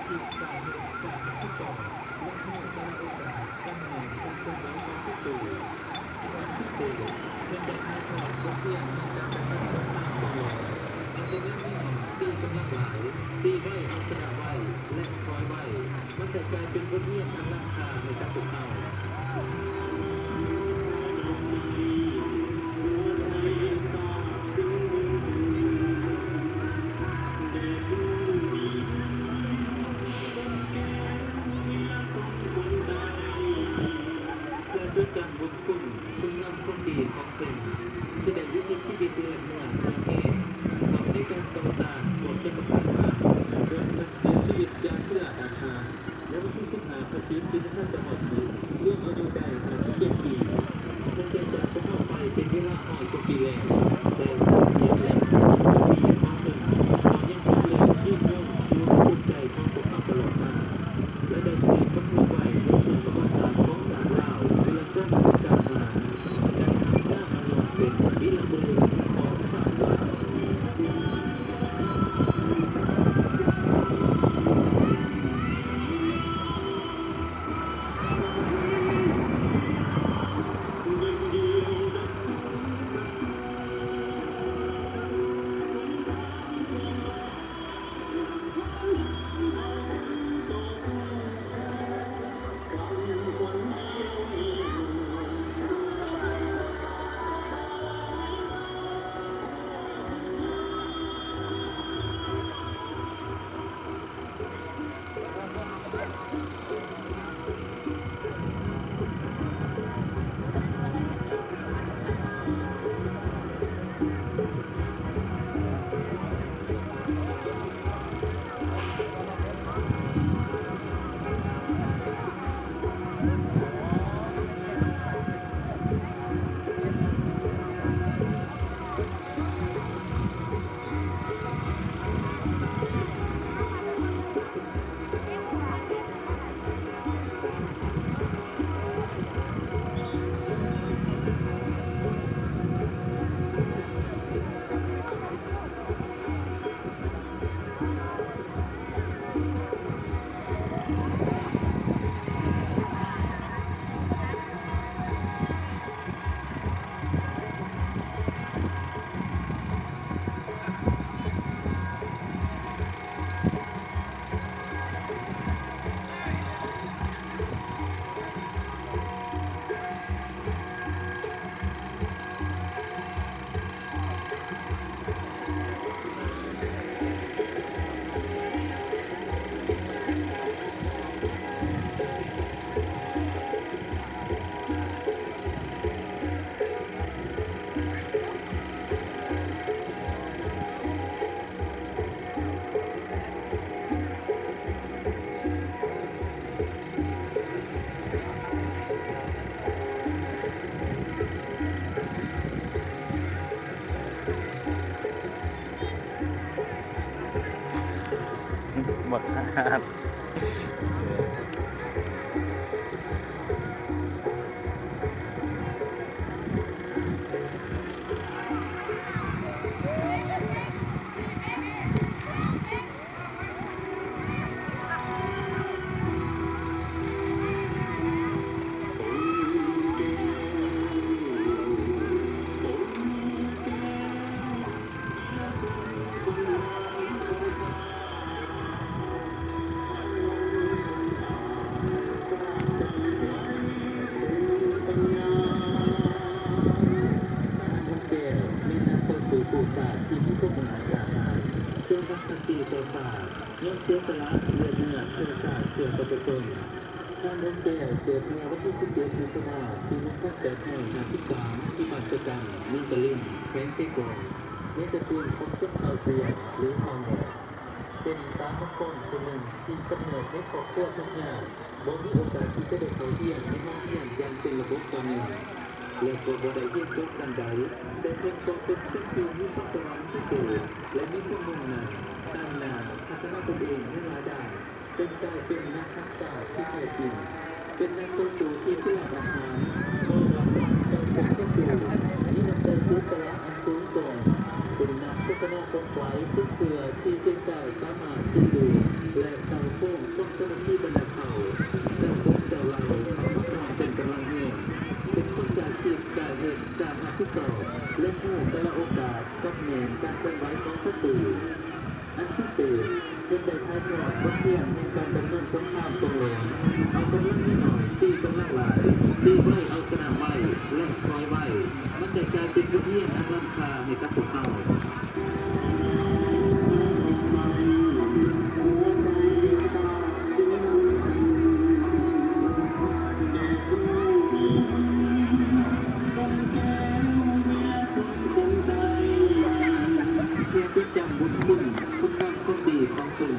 ການເຮັດການຮັບຜິດຊອບ ແລະ ໃຫ້ແຕ່ລະອົງການ ດຳເນີນການເຄື່ອນໄຫວຂອງຕົນ. ສະຫວັນພິເສດ ເພິ່ນໄດ້ຖ່າຍທອດບົດຮຽນໃນການປະທັນສົງຄາມຂອງລາວ. ອັນເປັນແນວແນວທີ່ກຳລັງຫຼາຍ, ຕີໄວເອົາຊະນະໄວ ແລະ ຖອຍໄວ, ມັນໄດ້ກາຍເປັນບົດຮຽນອັນລ້ຳຄ່າໃຫ້ກັບພວກເຮົາ. ເພື່ອຈົດຈຳບຸນຄຸນ ຄຸນງາມຄວາມດີຂອງເພິ່ນ ທີ່ໄດ້ອຸທິດຊີວິດເລີດເມືອນເພື່ອແຮງ ເຂົ້າໃນການຕໍ່ຕ້ານພວກຈັກກະພັດມານ ຈົນເພິ່ນເສຍຊີວິດຢ່າງພິນາດອາດຫານ ໃນວັນທີສິບຫ້າ ພະຈິກ ປີໜຶ່ງພັນເກົ້າຮ້ອຍສິບ ລວມອາຍຸໄດ້ຫ້າສິບເຈັດປີ. ເພິ່ນໄດ້ຈາກພວກເຮົາໄປເປັນເວລາຮ້ອຍກວ່າປີແລ້ວ, ແຕ່ຊື່ສຽງ ແລະ ຄຸນງາມຄວາມດີຂອງເພິ່ນກໍຍັງຄົງເລີງຍືນຍົງຢູ່ໃນດວງໃຈຂອງພວກເຮົາຕະຫຼອດມາ ແລະ ໄດ້ຖືກບັນທຶກໄວ້ໃນເຄື່ອງປະຫວັດສາດຂອງຊາດລາວ ວິລະຊົນອັນກ້າຫານ ໄດ້ຫັນນາມມາຍ້ອງເປັນວີລະບຸລຸດຂອງຊາດລາວ. ໝົດ ແກ້ວ ແມ່ນນັກຕໍ່ສູ້ກູ້ຊາດທີ່ມີຄວາມອາດກ້າຫານ, ເຊິ່ງທັງພັກດີຕໍ່ຊາດ ຍອມເສຍສະຫຼະເລືອດເນື້ອເພື່ອຊາດ ເພື່ອປະຊາຊົນ. ທ່ານ ອົງແກ້ວ ເກີດເມື່ອວັນທີສິບເຈັດ ມິຖຸນາ ປີໜຶ່ງພັນແປດຮ້ອຍຫ້າສິບສາມ ທີ່ບ້ານຈະກຳ ເມືອງຕະລິງ ແຂວງເຊກອງ ໃນຕະກູນຂອງຊົນເຜົ່າກວຽນ ຫຼື ເຜົ່າງອກ. ເປັນສາມັນຊົນຜູ້ໜຶ່ງທີ່ກຳເນີດໃນຄອບຄົວທຸກຍາກ, ບໍ່ມີໂອກາດທີ່ຈະໄດ້ເຂົ້າຮຽນໃນໂຮງຮຽນຢ່າງເປັນລະບົບຕໍ່ເນື່ອງ ແລະ ກໍບໍ່ໄດ້ຮຽນຈົບຊັ້ນໃດ, ແຕ່ເພິ່ນກໍເປັນຄົນທີ່ມີພອນສະຫວັນພິເສດ ແລະ ມີຄວາມມຸ່ງໝັ້ນ, ຕັ້ງໜ້າພັດທະນາຕົນເອງໃນຫຼາຍດ້ານ ຈົນກາຍເປັນນັກຮັກຊາດທີ່ແທ້ຈິງ, ເປັນນັກຕໍ່ສູ້ທີ່ພິລະອາດຫານ, ບໍ່ຫວັ່ນຫວັ່ນຕໍ່ພວກສັດຕູ, ມີນ້ຳໃຈເສຍສະຫຼະອັນສູງສົ່ງ, ເປັນນັກໂຄສະນາຂອງຝ່າຍສູນເຊື່ອທີ່ເກັ່ງກ້າສາມາດດຶງດູດ ແລະ ເຕົ້າໂຄ້ງ ຄວາມສາມັກຄີບັນດາເຜົ່າ, ເຈົ້າປົກເຈົ້າເຫຼົ່າເຂົ້າມາຮ່ວມເປັນກຳລັງແຮງ, ເປັນຄົນກ້າຄິດ, ກ້າເຮັດ, ກ້າຮັບຜິດຊອບ ແລະ ຮູ້ກາລະໂອກາດກັບແໜ້ນການເຄື່ອນໄຫວຂອງສັດຕູ. ອັນພິເສດ, ເພິ່ນໄດ້ຖ່າຍທອດບົດຮຽນແຫ່ງການດຳເນີນສົງຄາມປົງຫຼອງ, ເອົາກຳລັງນ້ອຍໆຕີກຳລັງຫຼາຍ, ຕີໄວເອົາຊະນະໄວ ແລະ ຖອຍໄວ. ມັນໄດ້ກາຍເປັນບົດຮຽນອັນລ້ຳຄ່າໃຫ້ກັບພວກເຮົາ. ເພື່ອຈົດຈຳບຸນຄຸນ ຄຸນງາມຄວາມດີຂອງເພິ່ນ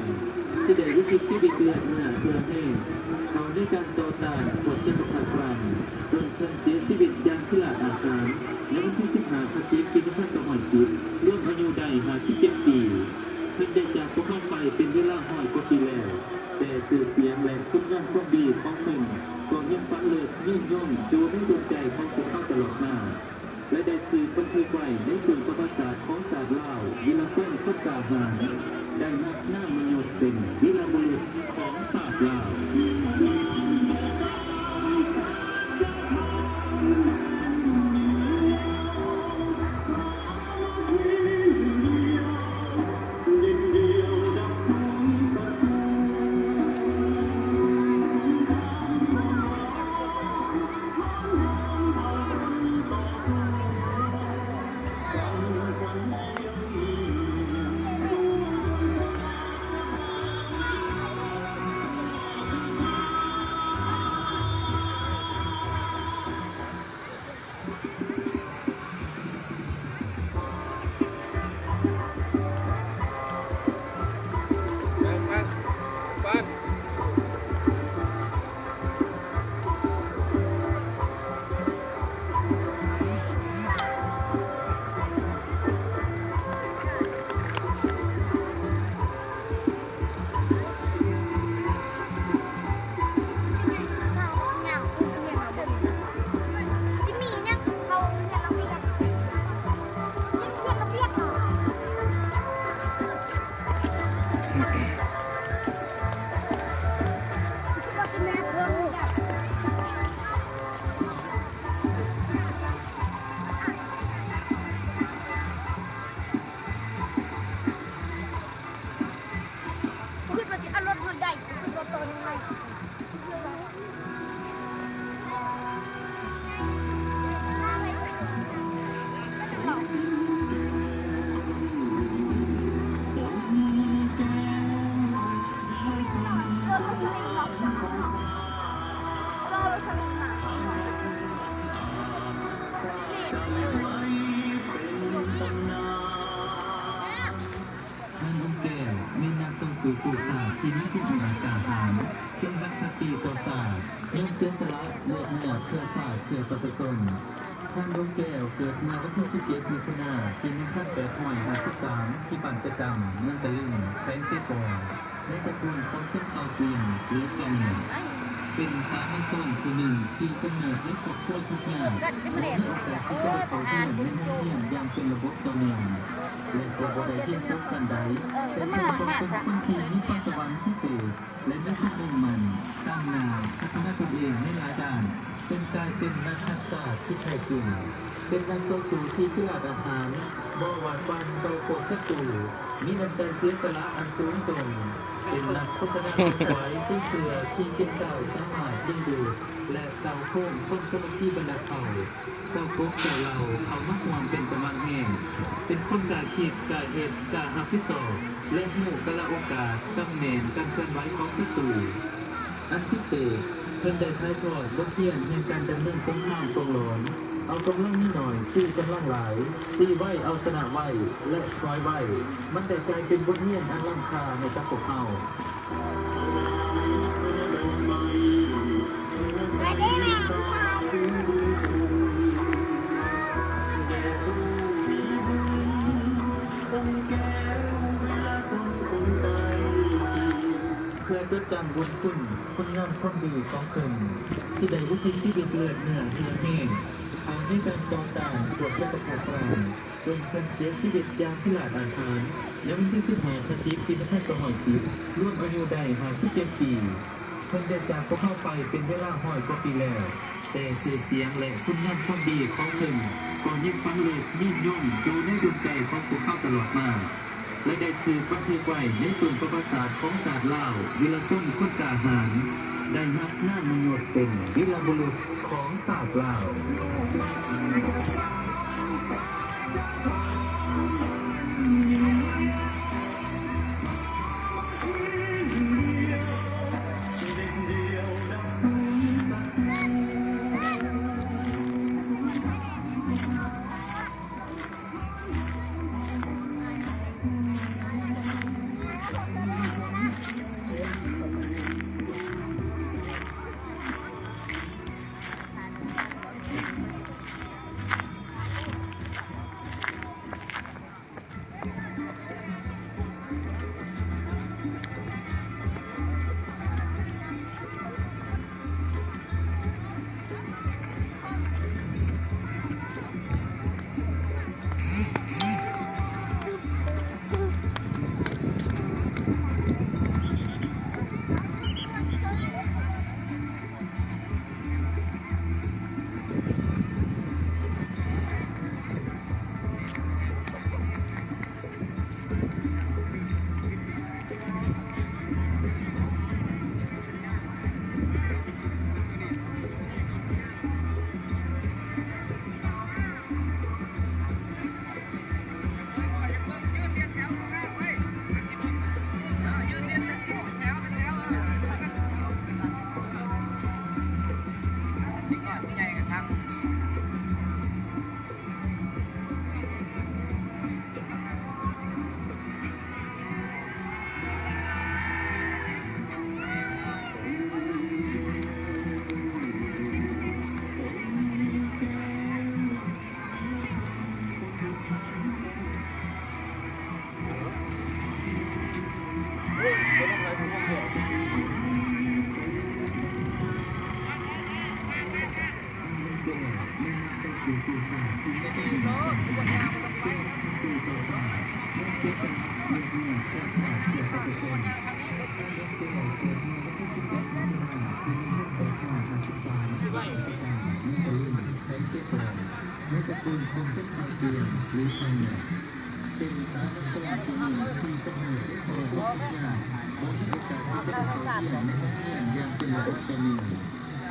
ທີ່ໄດ້ອຸທິດຊີວິດເລືອດເນື້ອເຫື່ອແຮງເຂົ້າໃນການຕໍ່ຕ້ານພວກຈັກກະພັດຝຣັ່ງ ຈົນເພິ່ນເສຍຊີວິດຢ່າງພິລາດອາຫານໃນວັນທີສິບຫ້າ ພະຈິກ ປີໜຶ່ງພັນເກົ້າຮ້ອຍສິບ ລວມອາຍຸໄດ້ຫ້າສິບເຈັດປີ. ເພິ່ນໄດ້ຈາກພວກເຮົາໄປເປັນເວລາຮ້ອຍກວ່າປີແລ້ວ, ແຕ່ຊື່ສຽງ ແລະ ຄຸນງາມຄວາມດີຂອງເພິ່ນກໍຍັງຝັງເລິກຍືນຍົງຢູ່ໃນດວງໃຈຂອງພວກເຮົາຕະຫຼອດມາ ແລະ ໄດ້ຖືກບັນທຶກໄວ້ໃນປຶ້ມປະຫວັດສາດຂອງຊາດລາວ. ວິລະຊົນຄົນກ້າຫານ ໄດ້ຮັບນາມມະຍົດເປັນ ວີລະບຸລຸດຂອງຊາດລາວ. ທ່ານ ອົງແກ້ວ ແມ່ນນັກຕໍ່ສູ້ກູ້ຊາດທີ່ມີຄຸນອຸບາດກ້າຫານ, ຈົງຮັກພັກດີຕໍ່ຊາດ, ຍອມເສຍສະຫຼະເລືອດເນື້ອເພື່ອຊາດ ເພື່ອປະຊາຊົນ. ທ່ານ ອົງແກ້ວ ເກີດເມື່ອວັນທີສິບເຈັດ ມິຖຸນາ ປີໜຶ່ງພັນແປດຮ້ອຍຫ້າສິບສາມ ທີ່ບ້ານຈະກຳ ເມືອງຕະລຶງ ແຂວງເຊກອງ ໃນຕະກຸນຂອງຊົນເຜົ່າກວຽນ ຫຼື ກວຽນ. ເປັນສາມັນຊົນຜູ້ໜຶ່ງທີ່ກຳເນີດໃນຄອບຄົວທຸກຍາກ, ບໍ່ມີໂອກາດທີ່ຈະໄດ້ເຂົ້າຮຽນໃນໂຮງຮຽນຢ່າງເປັນລະບົບຕໍ່ເນື່ອງ ແລະ ກໍບໍ່ໄດ້ຮຽນຈົບຊັ້ນໃດ, ແຕ່ຍັງຕ້ອງເປັນຄົນທີ່ມີພອນສະຫວັນພິເສດ ແລະ ມີຄວາມມຸ່ງໝັ້ນຕັ້ງໜ້າພັດທະນາຕົນເອງໃນຫຼາຍດ້ານ, ຈົນກາຍເປັນນັກຮັກຊາດທີ່ແທ້ຈິງ, ເປັນນັກຕໍ່ສູ້ທີ່ພິລາດອາຫານ, ບໍ່ຫວາດຫວັ່ນຕໍ່ພວກສັດຕູ, ມີນ້ຳໃຈເສຍສະຫຼະອັນສູງສົ່ງ, ເປັນນັກໂຄສະນາຂວາຍຊຸມເຊື້ອທີ່ເກັ່ງກ້າວສາມາດດຶງດູດ ແລະ ເຕົ້າໂຮມຄວາມສາມັກຄີບັນດາເຜົ່າ. ເຈົ້າປົກເຈົ້າເຫຼົ່າເຂົ້າມາຮ່ວມເປັນກຳລັງແຮງ, ເປັນຄົນກ້າຄິດ, ກ້າເຮັດ, ກ້າຮັບຜິດຊອບ ແລະ ຮູ້ກາລະໂອກາດກັບແໜ້ນການເຄື່ອນໄຫວຂອງສັດຕູ. ອັນພິເສດ, ເພິ່ນໄດ້ຖ່າຍທອດບົດຮຽນແຫ່ງການດຳເນີນສົງຄາມປົງຫຼອງ, ເອົາກຳລັງນ້ອຍໆຕີກຳລັງຫຼາຍ, ຕີໄວເອົາຊະນະໄວ ແລະ ຖອຍໄວ. ມັນໄດ້ກາຍເປັນບົດຮຽນອັນລ້ຳຄ່າໃຫ້ກັບພວກເຮົາ. ເພື່ອຈົດຈຳບຸນຄຸນ ຄຸນງາມຄວາມດີຂອງເພິ່ນ ທີ່ໄດ້ອຸທິດຊີວິດເລືອດເນື້ອເຫື່ອແຮງ ຂາງໃນການຕໍ່ຕ້ານພວກຈັກກະພັດຝຣັ່ງ ຈົນເພິ່ນເສຍຊີວິດຢ່າງພິລາດອາດຫານ ໃນວັນທີສິບຫ້າ ພະຈິກ ປີໜຶ່ງພັນເກົ້າຮ້ອຍສິບ ລວມອາຍຸໄດ້ຫ້າສິບເຈັດປີ ເພິ່ນໄດ້ຈາກພວກເຮົາໄປເປັນເວລາຮ້ອຍກວ່າປີແລ້ວ, ແຕ່ຊື່ສຽງ ແລະ ຄຸນງາມຄວາມດີຂອງເພິ່ນກໍຍັງຝັງເລິກຍືນຍົງຢູ່ໃນດວງໃຈຂອງພວກເຮົາຕະຫຼອດມາ. ແລະ ໄດ້ຖືກບັນທຶກໄວ້ໃນປຶ້ມປະຫວັດສາດຂອງຊາດລາວ, ວິລະຊົນຄົນກ້າຫານ ໄດ້ຮັບນາມມະຍົດເປັນວີລະບຸລຸດຂອງຊາດລາວ.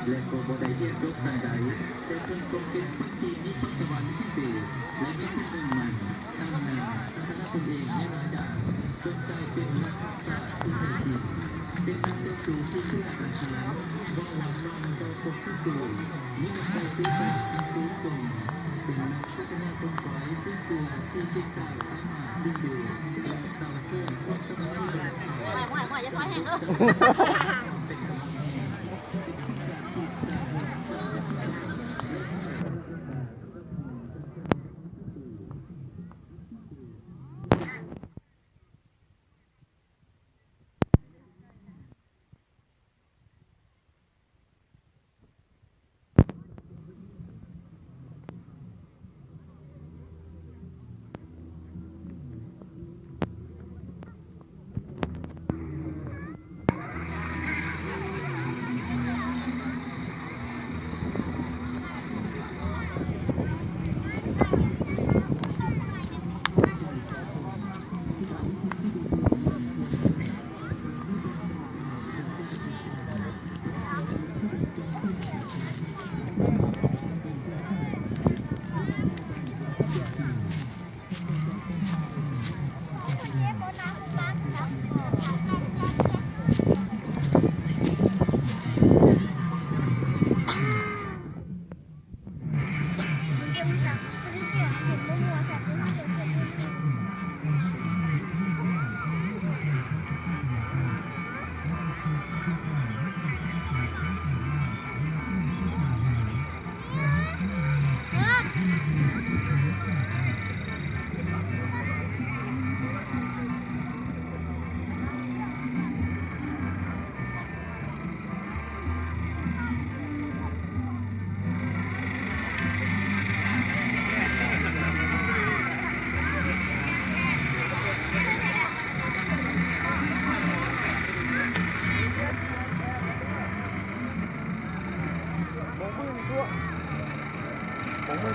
ແລະ ກໍບໍ່ໄດ້ຮຽນຈົບຊັ້ນໃດ, ແຕ່ເພິ່ນກໍເປັນຄົນທີ່ມີພອນສະຫວັນພິເສດ ແລະ ມີຄວາມມຸ່ງໝັ້ນ, ຕັ້ງໜ້າພັດທະນາຕົນເອງໃນລາຍການ ຈົນກາຍເປັນນັກຮັກຊາດທີ່ແທ້ຈິງ, ເປັນນັກຕໍ່ສູ້ທີ່ກິລາອາສາ, ບໍ່ຫວັ່ນນອນຕໍ່ພວກສັດຕູ, ມີນ້ຳໃຈເສຍສະຫຼະອັນສູງສົ່ງ, ເປັນນັກພັດທະນາຄົນຂວາຍສຸດສ່ວນທີ່ເກັ່ງກາຍສາມາດດຶງດູດ ແລະ ສ້າງເພີ່ມຄວາມສະໝັກສະໝານໃນແບບເຂົາ.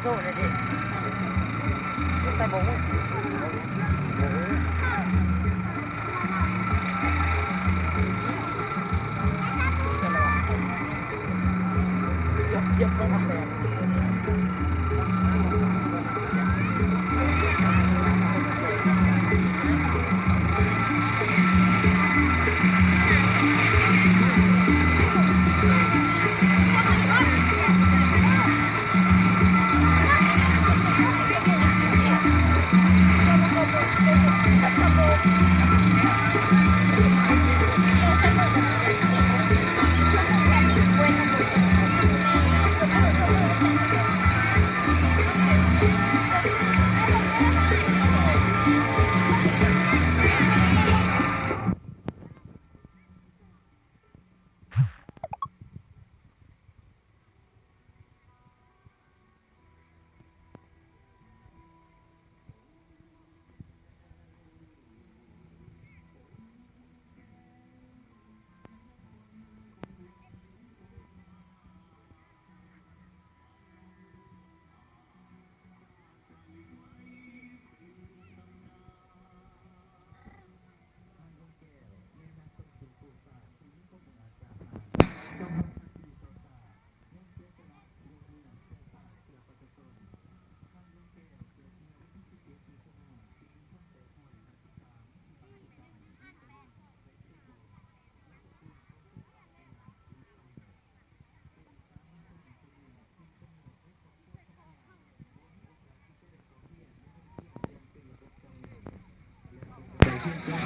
ໂລດເດ້ ແຕ່ບໍ່ຮູ້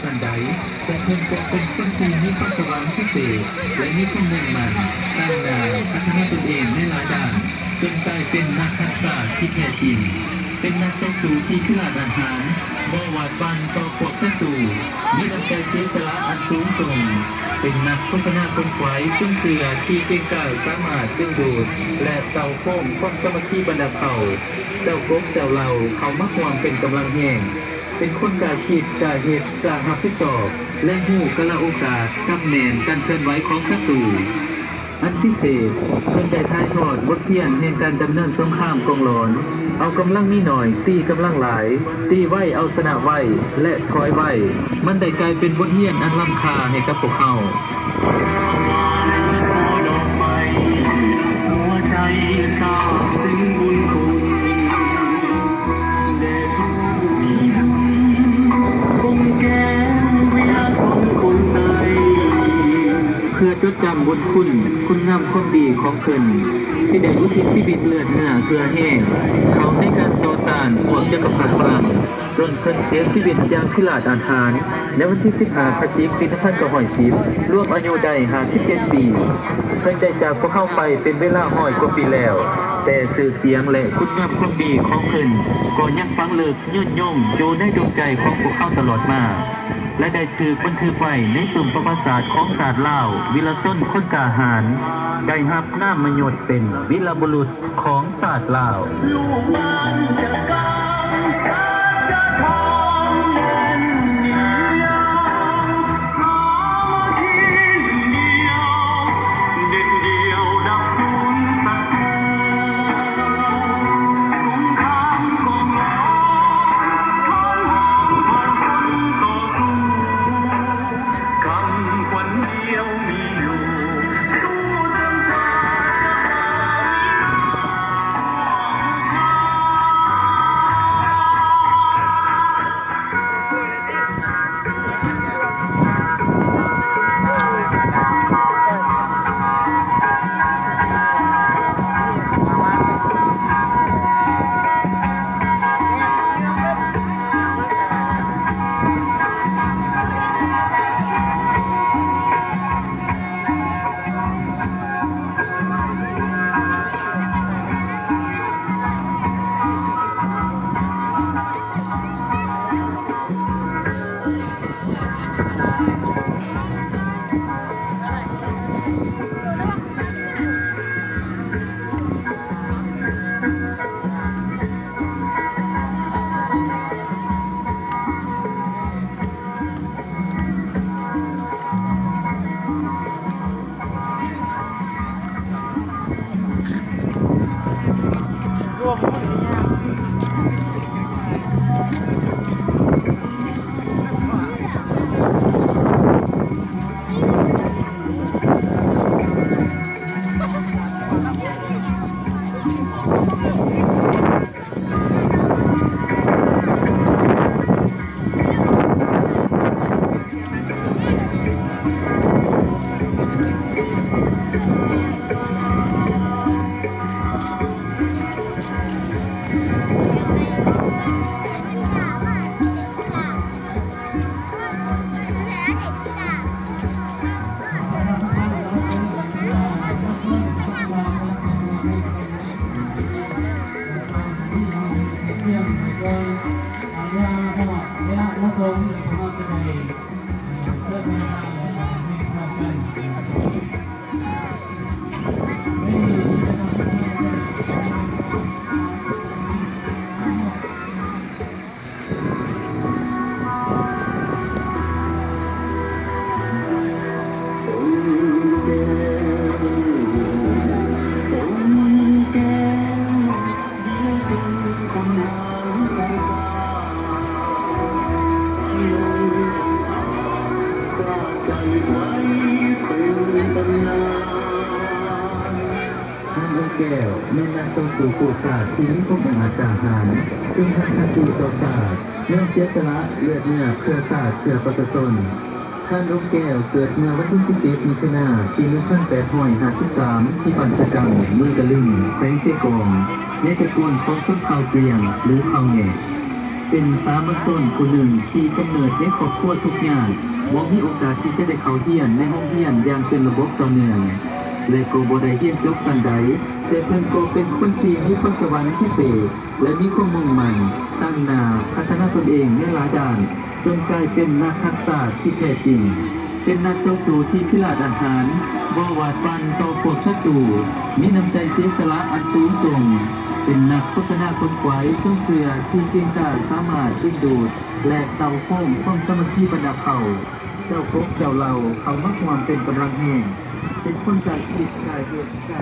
ປານໃດ, ແຕ່ເພິ່ນກໍເປັນຄົນທີ່ມີພອນສະຫວັງພິເສດ ແລະ ມີຄວາມມຸ່ງໝັ້ນ, ຕັ້ງໜ້າພັດທະນາຕົນເອງໃນຫຼາຍດ້ານ, ຈົນກາຍເປັນນັກຮັກສາທີ່ແທ້ຈິງ, ເປັນນັກຕໍ່ສູ້ທີ່ຄືຫຼ້າອາຫານ, ບໍ່ຫວາດຫວັ່ນຕໍ່ພວກສັດຕູ, ມີນ້ຳໃຈເສຍສະຫຼະອັນສູງສົ່ງ, ເປັນນັກໂຄສະນາຂົນຂວາຍຊົນເຊື່ອທີ່ເກັ່ງກ້າສາມາດດຶງດູດ ແລະ ເຕົ້າໂຮມຄວາມສາມັກຄີບັນດາເຜົ່າ, ເຈົ້າກົກເຈົ້າເຫຼົ່າເຂົ້າມາຮ່ວມເປັນກຳລັງແຮງ, ເປັນຄົນກ້າຄິດ, ກ້າເຮັດ, ກ້າຮັບຜິດຊອບ ແລະ ຮູ້ກາລະໂອກາດ, ກຳແໜ້ນການເຄື່ອນໄຫວຂອງສັດຕູ. ອັນພິເສດ, ເພິ່ນໄດ້ຖ່າຍທອດບົດຮຽນແຫ່ງການດຳເນີນສົງຄາມກອງຫຼອນ, ເອົາກຳລັງມີໜ້ອຍຕີກຳລັງຫຼາຍ, ຕີໄວເອົາຊະນະໄວ ແລະ ຖອຍໄວ. ມັນໄດ້ກາຍເປັນບົດຮຽນອັນລ້ຳຄ່າໃຫ້ກັບພວກເຮົາ. ເພື່ອຈົດຈຳບຸນຄຸນ, ຄຸນງາມຄວາມດີຂອງເພິ່ນ ທີ່ໄດ້ອຸທິດຊີວິດເລືອດເນື້ອເຫື່ອແຮງ ເຂົ້າໃນການຕໍ່ຕ້ານພວກຈັກກະພັດຝຣັ່ງ ຈົນເພິ່ນເສຍຊີວິດຢ່າງພິລາດອາດຫານ ໃນວັນທີສິບຫ້າ ພະຈິກ ປີໜຶ່ງພັນເກົ້າຮ້ອຍສິບ ລວມອາຍຸໄດ້ຫ້າສິບເຈັດປີ. ເພິ່ນໄດ້ຈາກພວກເຮົາໄປເປັນເວລາຮ້ອຍກວ່າປີແລ້ວ, ແຕ່ຊື່ສຽງ ແລະ ຄຸນງາມຄວາມດີຂອງເພິ່ນກໍຍັງຝັງເລິກຍືນຍົງຢູ່ໃນດວງໃຈຂອງພວກເຮົາຕະຫຼອດມາ ແລະ ໄດ້ຖືກບັນທຶກໄວ້ໃນປຶ້ມປະຫວັດສາດຂອງຊາດລາວ. ວິລະຊົນຄົນກ້າຫານ ໄດ້ຮັບນາມມະຍົດເປັນ ວິລະບຸລຸດ ຂອງຊາດລາວ. ລູກຫຼານຈະການສັດທະທອງແໜ້ນໜຽວ ສາມັກຄີໜຶ່ງດຽວ ເດັດດ່ຽວດັບສູນສັດຕູ ສົງຄາມກອງຫຼອນ ທອນຮອງເຜົ່າຊົນຕໍ່ສູ້ ຄຳຂວັນດຽວມີຢູ່ ສູ້ຈົນກວ່າຈະບໍ່ມີ ພວກຂ້າ ທ່ານອົງແກ້ວແມ່ນນັກຕໍ່ສູ້ກູ້ຊາດທີ່ມີຄວາມອົງອາດກ້າຫານ, ຈົນທັນທັນຕີຕໍ່ຊາດ, ຍອມເສຍສະຫຼະເລືອດເນື້ອເພື່ອຊາດ ເພື່ອປະຊາຊົນ. ທ່ານອົງແກ້ວເກີດເມື່ອວັນທີສິບເອັດ ມິຖຸນາ ປີໜຶ່ງພັນແປດຮ້ອຍຫ້າສິບສາມ ທີ່ບ້ານຈະກຳ ເມືອງກະລຶມ ແຂວງເຊກອງ ໃນຕະກູນຂອງຊົນເຜົ່າກວຽງ ຫຼື ເຜົ່າແຍກ. ເປັນສາມັນຊົນຜູ້ໜຶ່ງທີ່ກຳເນີດໃນຄອບຄົວທຸກຍາກ, ບໍ່ມີໂອກາດທີ່ຈະໄດ້ເຂົ້າຮຽນໃນໂຮງຮຽນຢ່າງເປັນລະບົບຕໍ່ເນື່ອງ ແລະ ກໍບໍ່ໄດ້ຮຽນຈົບຊັ້ນໃດ, ແຕ່ເພິ່ນກໍເປັນຄົນທີ່ມີພອນສະຫວັນພິເສດ ແລະ ມີຄວາມມຸ່ງໝັ້ນຕັ້ງໜ້າພັດທະນາຕົນເອງໃນຫຼາຍດ້ານ, ຈົນກາຍເປັນນັກຮັກຊາດທີ່ແທ້ຈິງ, ເປັນນັກຕໍ່ສູ້ທີ່ພິລາດອາຫານ, ບໍ່ຫວາດຫວັ່ນຕໍ່ພວກສັດຕູ, ມີນ້ຳໃຈເສຍສະຫຼະອັນສູງສົ່ງ, ເປັນນັກໂຄສະນາຂົນຂວາຍຊົນເຊື້ອທີ່ເກັ່ງກ້າສາມາດດຶງດູດ ແລະ ເຕົ້າໂຮມຄວາມສາມັກຄີບັນດາເຜົ່າ, ເຈົ້າກົກເຈົ້າເຫຼົ່າເຂົ້າມາຮ່ວມເປັນກຳລັງແຮງ, ເປັນຄົນກ້າຄິດ, ກ້າເຮັດ, ກ້າ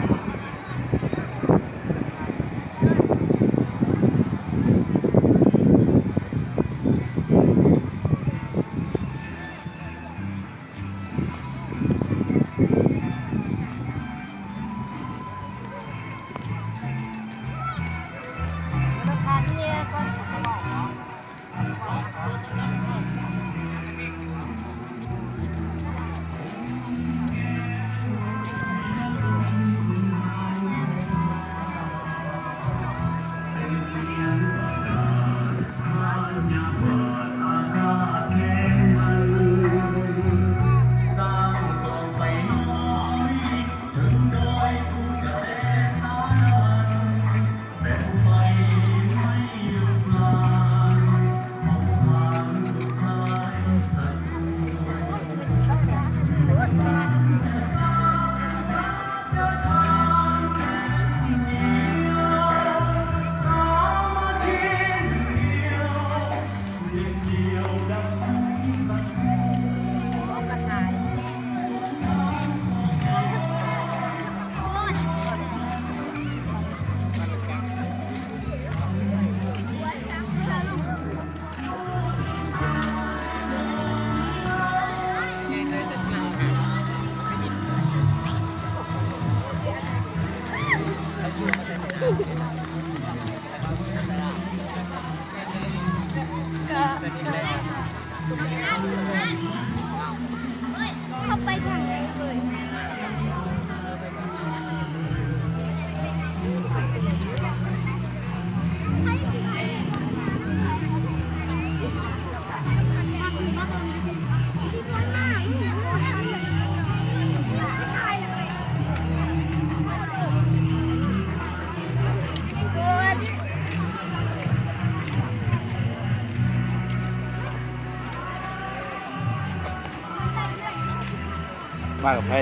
ເຂົ້າໄປທາງໃດເລີຍ? ມາກັບໃຜ?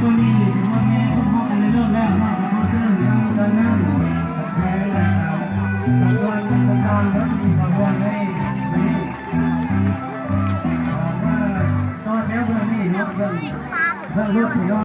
ຕອນນີ້ ພໍ່ແມ່ ພວກເຮົາກໍໄດ້ເລີ່ມແລ້ວເນາະ ກໍຂໍເຊີນທາງດ້ານໜ້າ ແຂວງ ແລະ ກໍ ສະຫວັນ ສະການ ແລະ ທີ່ມາຮ່ວມໃນ ໃນ ອ່າ ມາຕໍ່ແຖວເບື້ອງນີ້ເນາະ ເບື້ອງ ເບື້ອງລົດນີ້ເນາະ.